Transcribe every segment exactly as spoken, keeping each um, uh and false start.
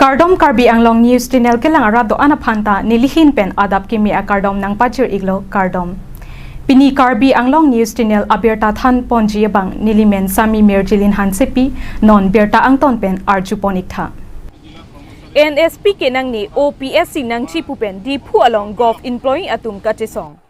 Kardom, Karbi Anglong News Channel kelang arat do-an aphan ta nelihin pen adap kimi akardom nangpajir-iklo, kardom. Pini Karbi Anglong News Channel abirta thanponji abang nelimen Sami Mirjilin Hansepi, non birta angton pen arjupon-iktha. N S P kenangne, O P S si nangji pu pen Diphu along Govt employee atum kachesong.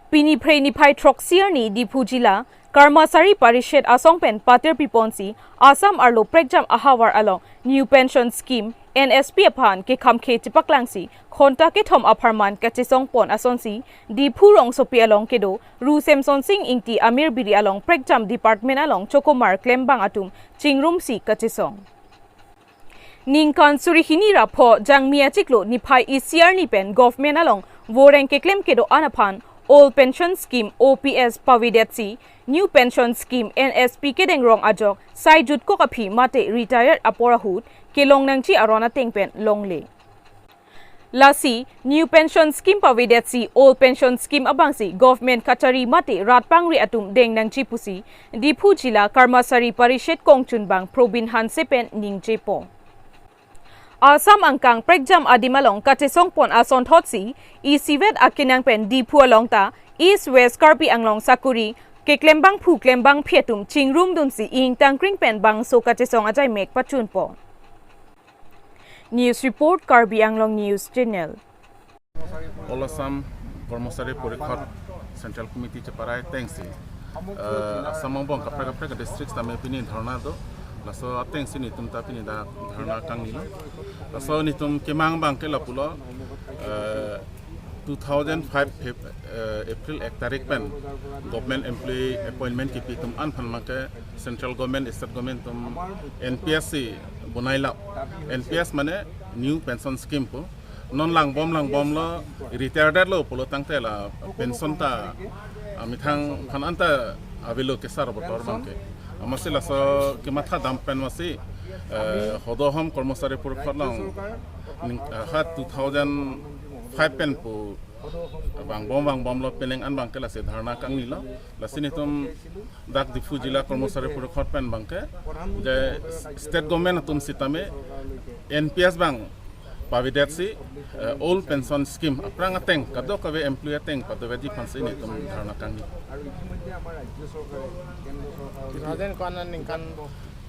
Pini Phre niphai throksi arni Diphu Jila Karmasari Parishad asong pen patir piponsi Assam arlo prekjam ahavar along New Pension Scheme, N S P aphan kekhamkhe chepaklangsi ghonta kethom apharman kachesongpon asonsi Diphu rongsopi along kedo Ru Semson Sing Ingti amirbiri along prekjam department along chokomar klembang atum chingrumsi kachesong. Ningkan suri hini ra pho Jangmi achiklo niphai isi arni pen government along voreng keklem kedo-an aphan Old Pension Scheme, O P S, pavedetsi New Pension Scheme, N S P, kedeng rong ajok sai jutkok aphi mate retired apor ahut kelong nangji aron ateng pen longle. Lasi New Pension Scheme pavedetsi Old Pension Scheme abangsi government kachari mate rat pangri atum deng nangji pusi Diphu Jila Karmasari Parishad kongchunbang Probin Hanse pen ningjepo. Assam angkang prekjam adim along kachesongpon asonthotsi isivet akenang pen Diphu along ta East West Karbi Anglong sakuri keklembangphu klembangphi atum chingrumdunsi ingtangkring pen bangso kachesong ajaimek pachunpo. News report, Karbi Anglong News Channel. All Assam Karmasari Porikhod Central Committee cheparai atengsi, eh, Assam angbong kaprek kaprek district tame pini dharna do. Laso atengsi netum ta pini dak dharna kangnilo. Laso netum kemang abangke lapulo, eh, two thousand five Feb-, eh, April ek tarik pen government employee appointment kipi atum an aphan abangke central government, state government atum N P S si bonailo. N P S mane New Pension Scheme pu. Non langbom langbomlo, retired lo pulo tangte la pension ta, ah, methang aphan anta avelo kesar botor abangke. Amatsi laso kematha dam pen amatsi, eh, Hodo Hom Karmasari Porikhod along ning, ah, ha two thousand five pen pu vangbom vangbomlo penang an abangke lasi dharna kangnilo. Lasi netum dak Diphu Jila Karmasari Porikhod pen abangke je state government atum sitame N P S abang pavedetsi, eh, Old Pension Scheme aphrang ateng kadokave employee ateng padovedetji aphansi netum dharna kangni. Two thousand ko-an aningkan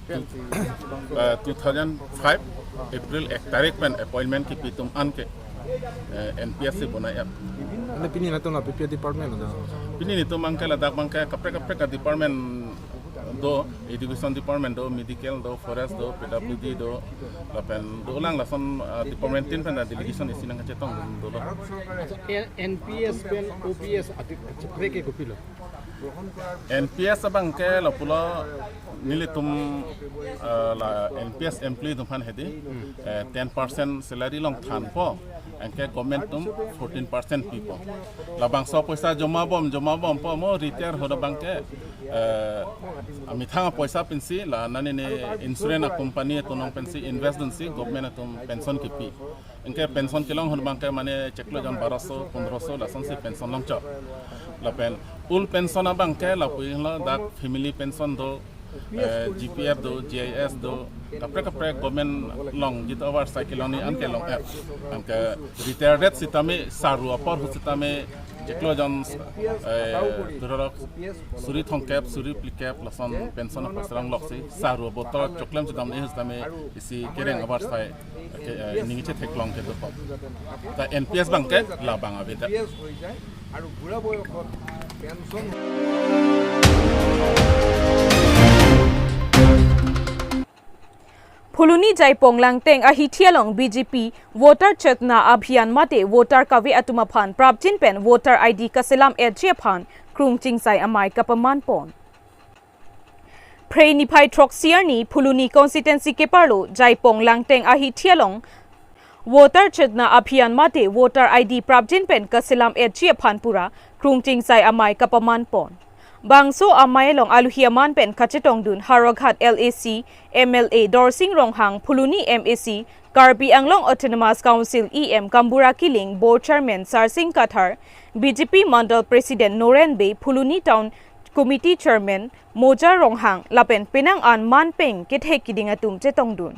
pen si? Eh, two thousand five April ek tarik pen appointment kipi atum anke, eh, N P S si bonai ap. Ante pini latum la P P F department do? Pini netum abangke ladak abangke kaprek kaprek a-department do, education department do, medical do, forest do, P W D do, lapen dolang lason, ah, department tin pen delegation isi nangkachetong dolo. N P S pen O P S ati kaprek ke kopilo? N P S abangke lapulo nelitum, eh, la N P S employee atum aphan hedi, eh, ten percent salary along thanpo, anke government atum fourteen percent pipo. Labangso apoisa joma bom, joma bompo, mo retire hoda abangke, eh, amethang apoisa pensi la nani ne insurance a-company atum along pensi invest dunsi government atum pension kipi. Anke pension kelong ahut abangke mane chiklo jon baroso, pondroso lasonsi pension longchot. Lapen Old Pension abangke lapulo dak family pension do, eh, G P F do, G I S do, kaprek kaprek government along jit avar sai kelongji anke long-ep. Anke retired sitame saru apor ahut sitame chiklo jon, eh, turorok suri thomkep, suri phlikep lason pension apoisa longloksi saru abotor choklem chedam ahut sitame isi kereng avar sai ke, eh, ningje theklong ke dopo. Ta N P S abangke labang avedet. Phuloni Jaipong Langteng ahithi along B J P Voter Chetna Abhiyan mate voter kave atum aphan prapjin pen voter I D kaselam-etji aphan krung chingsai amei kapamanpon. Phre niphai throksi arni Phuloni constituency keparlo Jaipong Langteng ahithi along Voter Chetna Abhiyan mate voter I D prapjin pen kaselam-etji aphan pura krung chingsai amei kapamanpon. Bangso amei along alohi aman pen kachetongdun Howraghat L A C M L A Dorsing Ronghang, Phuloni M A C, Karbi Anglong Autonomous Council E M Kambura Killing, Board Chairman Sarsing Kathar, B J P Mandal President Noren Bey, Phuloni Town Committee Chairman Moja Ronghang lapen penang an manpeng kethek kiding atum chetongdun.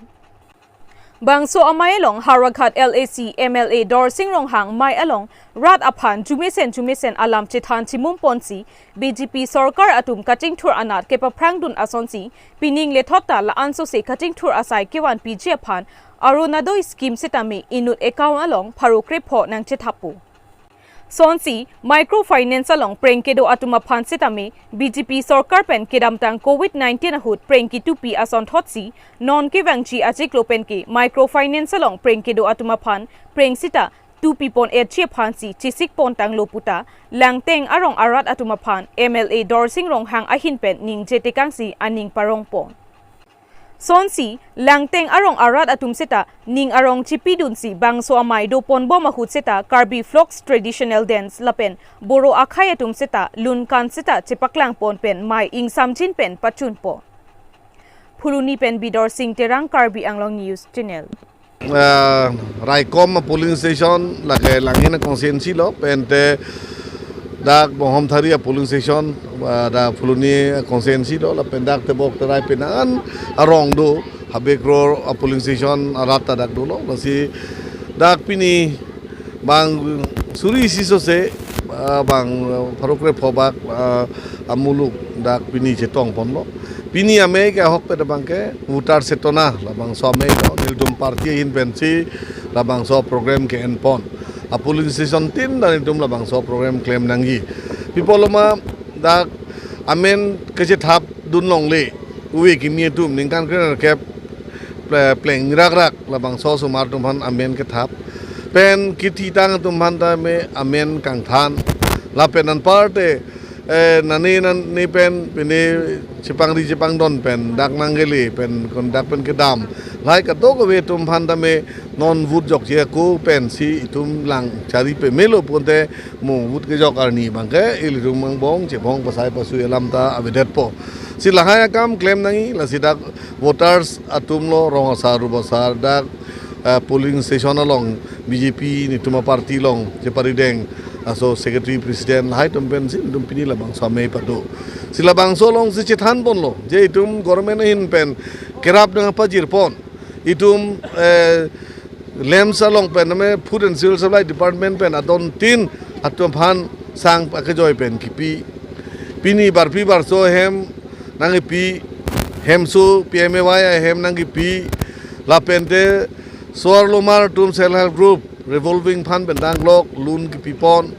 Bangso amei along Howraghat L A C M L A Dorsing Ronghang mei along rat aphan jumesen jumesen alam chethan chimum ponsi B J P sorkar atum kachingthur anat kepaphrangdun asonsi pining lethot ta la-an sose kachingthur asai kevanpiji aphan Orunodoi scheme sitame inut account along pharo krepho nangchethappo. Sonsi microfinance along preng kedo atum aphan sitame B J P sorkar pen kedamtang covid nineteen ahut preng kitupi ason thotsi non kevangji achiklo penke microfinance along preng kedo atum aphan preng sita tupi pon-etji aphansi chesik pon tanglo puta Langteng arong arat atum aphan M L A Dorsing Ronghang ahin pen ningje tekangsi aning parong pon. Sonsi Langteng arong arat atum seta ning arong chipidunsi bangso amei do ponbom ahut seta Karbi Folks Traditional Dance lapen Boro akhai atum seta lunkan seta chepaklang pon pen mei ingsamjin pen pachun pon. Phuloni pen Bidorsing Terang, Karbi Anglong News Channel. Ah, Raikom a polling station lake Langhin a constituency lo, pente dak Bonghomthari a polling station, ah, dak Phuloni a constituency lo, lapen dak Tebok Terai penang an arong do, Habe Kror a polling station arat ta dak dolo, lasi dak pini bang suri isi sose, ah, bang, ah, pharo krepho bak, ah, amuluk dak pini chetong ponlo. Pini amei ke ahok pen abangke voter chetona labangso amei lo, nelitum party ahin pensi labangso program ke-en pon. A polling station tin ta nelitum labangso program klem nangji. Pi apotlo ma dak amen kachethapdun longle, ove kimi atum ningkan krenerkep ple-, pleng rak rak labangso osomar atum aphan amen kethap. Pen kithitang atum aphan tame amen kangthan. Lapen anparte, eh, nane nane pen pine chepangri chepangdon pen dak nangkele pen kon dak pen kedam. Lahai kadokave atum aphan tame non vote jokji ako pensi itum lang chari pemelo pulote mo vote kejok arni abangke ilitum angbong chebong pasai pasui alam ta avedetpo. Si lahai akam klem nangji, lasi dak voters atum lo, rong asar rup asar dak, eh, polling station along B J P nelitum a party along cheparideng aso secretary president lahai atum pensi nelitum pini labangso amei pado. Si labangso alongsi chethan ponlo je itum government ahin pen kerap nangpajir pon. Itum, eh, LAMPS along pen name Food and Civil Supply Department pen adon tin atum aphan sang akejoi pen kipi. Pini barpi barso hem nangkipi, hemso P M A Y ahem nangkipi, lapente so-arlo mar atum self help group revolving fund pen danglok loan kipi pon,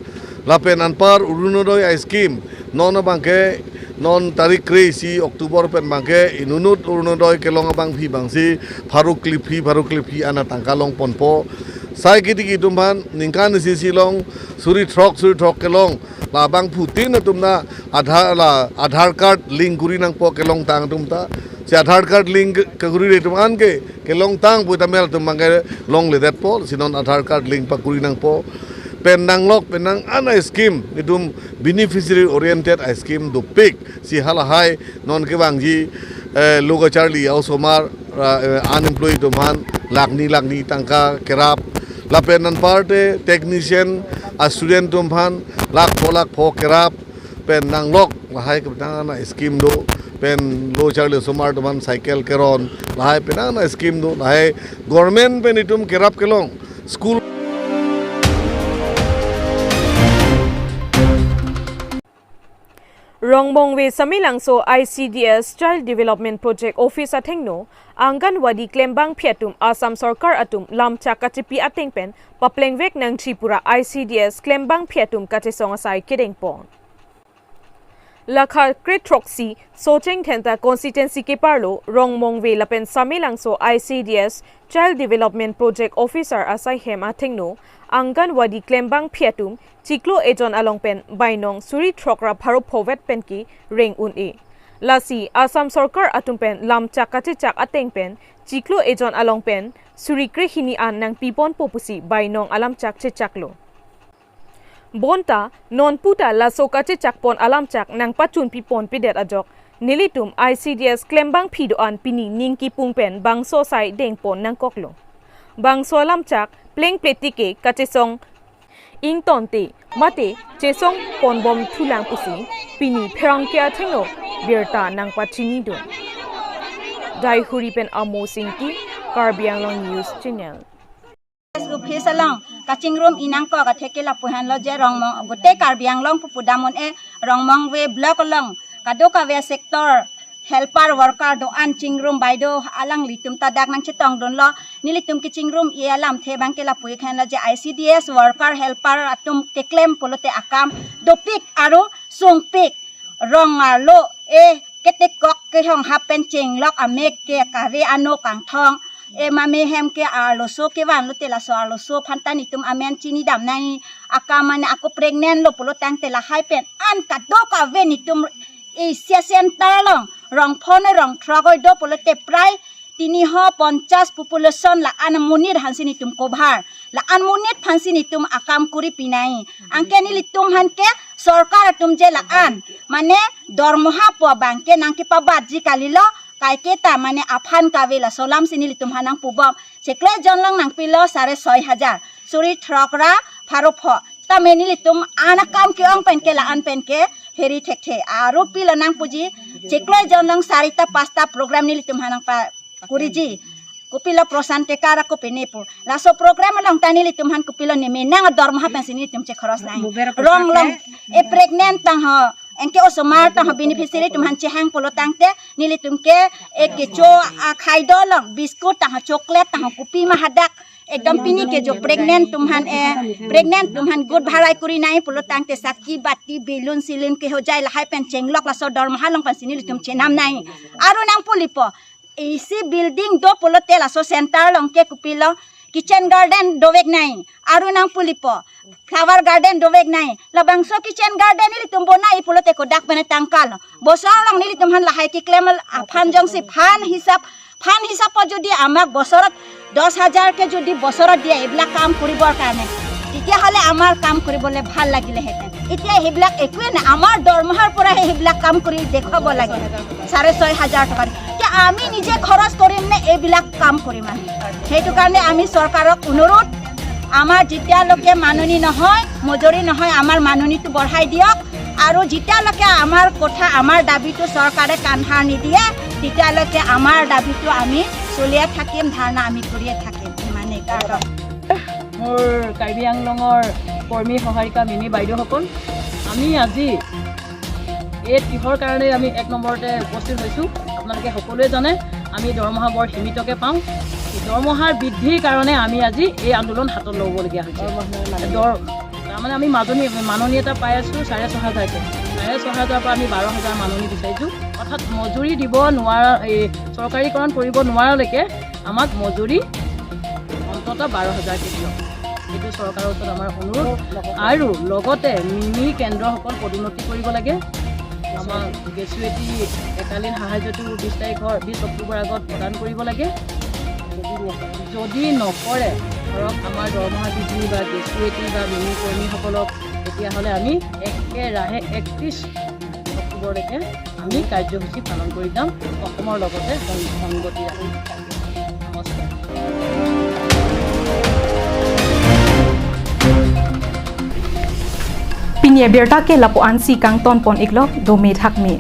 lapen anpar Orunodoi a scheme non abangke non tarik kre-isi October pen abangke inutnut Orunodoi kelong abangpi abangsi pharo klephi pharo klephi ana tangka long ponpo. Sai kiti kitum aphan ningkan isi isi along suri throk suri throk kelong labangphu tin atum na Aadhaar la Aadhaar card link kuri nangpo kelongtang atum ta. Si Aadhaar card link ke-, kekuri atum anke kelongtang pu ta mel atum abangke longledetpo, si non Aadhaar card link pakuri nangpo. Pen nanglok pen nang ana scheme itum beneficiary oriented a scheme dopik, si halahai non kevangji, eh, lo kacharli a osomar, ra-, eh, unemployed atum aphan lakh ni lakh ni tangka kerap. Lapen anparte technician a student atum aphan lakh pho lakh pho kerap. Pen nanglok lahai kepetang ana scheme do, pen lo charli osomar atum aphan cycle keron, lahai penang ana scheme do, lahai government pen itum kerap kelong school. Rongmongve Samelangso I C D S Child Development Project Office athengno Anganwadi klembangpi atum Assam sorkar atum lamchak kachipi ateng pen paplengvek nangji pura I C D S klembangpi atum kachesong asai kedengpon. Lakha kre throksi Socheng Dhenta constituency keparlo Rongmongve lapen Samelangso I C D S Child Development Project Officer asai hem athengno Anganwadi klembangpi atum chiklo ejon along pen bainong suri throk ra pharo phovet pen kereng un-e. Lasi Assam sorkar atum pen lamchak kachechak ateng pen chiklo ejon along pen suri krehini an nangpiponpo pusi bainong alamchak chechaklo. Bonta non puta laso kachechakpon alamchak nangpachunpiponpedet ajok nelitum I C D S klembangpi do-an pini ning kipung pen bangso asai dengpon nangkoklo. Bangso alamchak plengple tike kachesong ingtonte mate chesong ponbomthulang pusi pini pherangke athengno birta nangpachinidun. Daihuri pen Amo Singki, Karbi Anglong News Channel. Office along kachingrum inangkok atheke lapu henlo je Rongmong, gute Karbi Anglong pu pudam un-e, Rongmongve block along kadokave sector helper worker do-an chingrum baido alanglitum ta dak nangchetongdunlo. Nelitum kachingrum-e alamthe abangke lapu henlo je I C D S worker helper atum keklem pulote akam dopik aru sungpik, rong arlo e ketekok kehong hapen chenglok amek ke kave ano kangthong, e mame hem ke arloso kevan lote laso arloso aphan ta netum amen chinidam nangji. Akam mane ako pregnant lo pulo tangte lahai pen an kadokave netum Asia Center along rong phongo rong throk oi do pulote prai tiniho ponchas population la-an monit aphansi netum cover, la-an monit aphansi netum akam kuri pinangji. Anke nelitum aphan ke sorkar atum je la-an mane dormoha po abangke nangkepabatji kalilo, kaike ta mane aphan kave laso alamsi nelitum aphan nangpubom. Chiklo jon along nangpilo sare soi hajar, suri throk ra pharo pho. Tame nelitum an akam ke-ong pen ke la-an pen ke heri thekthe. Aru pilo nangpuji, chiklo jon along sarita pasta program nelitum aphan nangpakuriji. Kopilo Prashant Tekar ako pine pu. Laso program along ta nelitum aphan kopilo ne menang dormoha pensi nelitum chekhoros nangji. Rong along e pregnant tangho, anke osomar tangho beneficiary atum aphan chehang pulo tangte nelitum ke e kecho akhai do along biscuit tangho chocolate tangho kopi ma hadak ekdom pini ke jo pregnant atum aphan, e pregnant atum aphan good bharai kuri nangji pulo tangte sakki batti balloon silin kehojai lahai pen chenglok laso dormoha along pensi nelitum chenam nangji. Aru nangpulipo, A C building do pulote laso center along ke kopilo kitchen garden dovek nangji. Aru nangpulipo flower garden dovek nangji. Labangso kitchen garden nelitum bonai pulote kodak pen tangka lo. Bosor along nelitum aphan lahai keklem aphan jongsi phan hisap, phan hisap po jodi amak bosorot dos hajar ke jodi bosorot diye eibilak kam koribor karone, tetia hole amar kam koribole bhal lagilehetan. Etiya eibilak ekue na, amar dormohar pora he eibilak kam kori dekhabo lage. Sare soi hajar toka. Ke ami nije khoros korim ne eibilak kam korim ami. Hetu karone ami sorkarok onurot, amar jetiya loke manoni nohoi, mojuri nohoi, amar manoni tu borhai diok. Aru jetiya loke amar kotha, amar dabi tu sorkare kanhar nidiye, tetia loke amar dabi tu ami choliye thakim, dharna ami koriye thakim. Imane kardom. মোৰ কাৰ্বি আংলঙৰ কৰ্মী সহায়িকা মিনি বাইদেউসকল, আমি আজি এই কিহৰ কাৰণে আমি এক নম্বৰতে উপস্থিত হৈছোঁ, আপোনালোকে সকলোৱে জানে, আমি দৰমহা বৰ সীমিতকে পাওঁ। দৰমহাৰ বৃদ্ধিৰ কাৰণে আমি আজি এই আন্দোলন হাতত ল'বলগীয়া হৈছে। দৰ-, তাৰমানে আমি মাজনী, মাননি এটা পাই আছোঁ চাৰে ছয় হাজাৰকে। চাৰে ছয় হাজাৰৰ পৰা আমি বাৰ হাজাৰ মাননি বিচাৰিছোঁ। অৰ্থাৎ মজুৰি দিব নোৱাৰা, এই চৰকাৰীকৰণ কৰিব নোৱাৰালৈকে আমাক মজুৰি অন্ততঃ বাৰ হাজাৰকে দিয়ক। এইটো চৰকাৰৰ ওচৰত আমাৰ অনুৰোধ। আৰু লগতে মিনি কেন্দ্ৰসকল পদোন্নতি কৰিব লাগে। আমাৰ গ্ৰেচুৱেটি একালীন সাহায্যটো বিছ তাৰিখৰ, বিছ অক্টোবৰ আগত প্ৰদান কৰিব লাগে। যদি নকৰে, ধৰক আমাৰ দৰমহা বৃদ্ধি বা গ্ৰেচুৱেটি বা মিনি কৰ্মীসকলক তেতিয়াহ'লে আমি একেৰাহে একত্ৰিছ অক্টোবৰলৈকে আমি কাৰ্যসূচী পালন কৰি যাম অসমৰ লগতে সং-, সংগতি ৰাখি। নমস্কাৰ। Pini abirta ke lapu-ansi kangton pon iklo, dome thakme.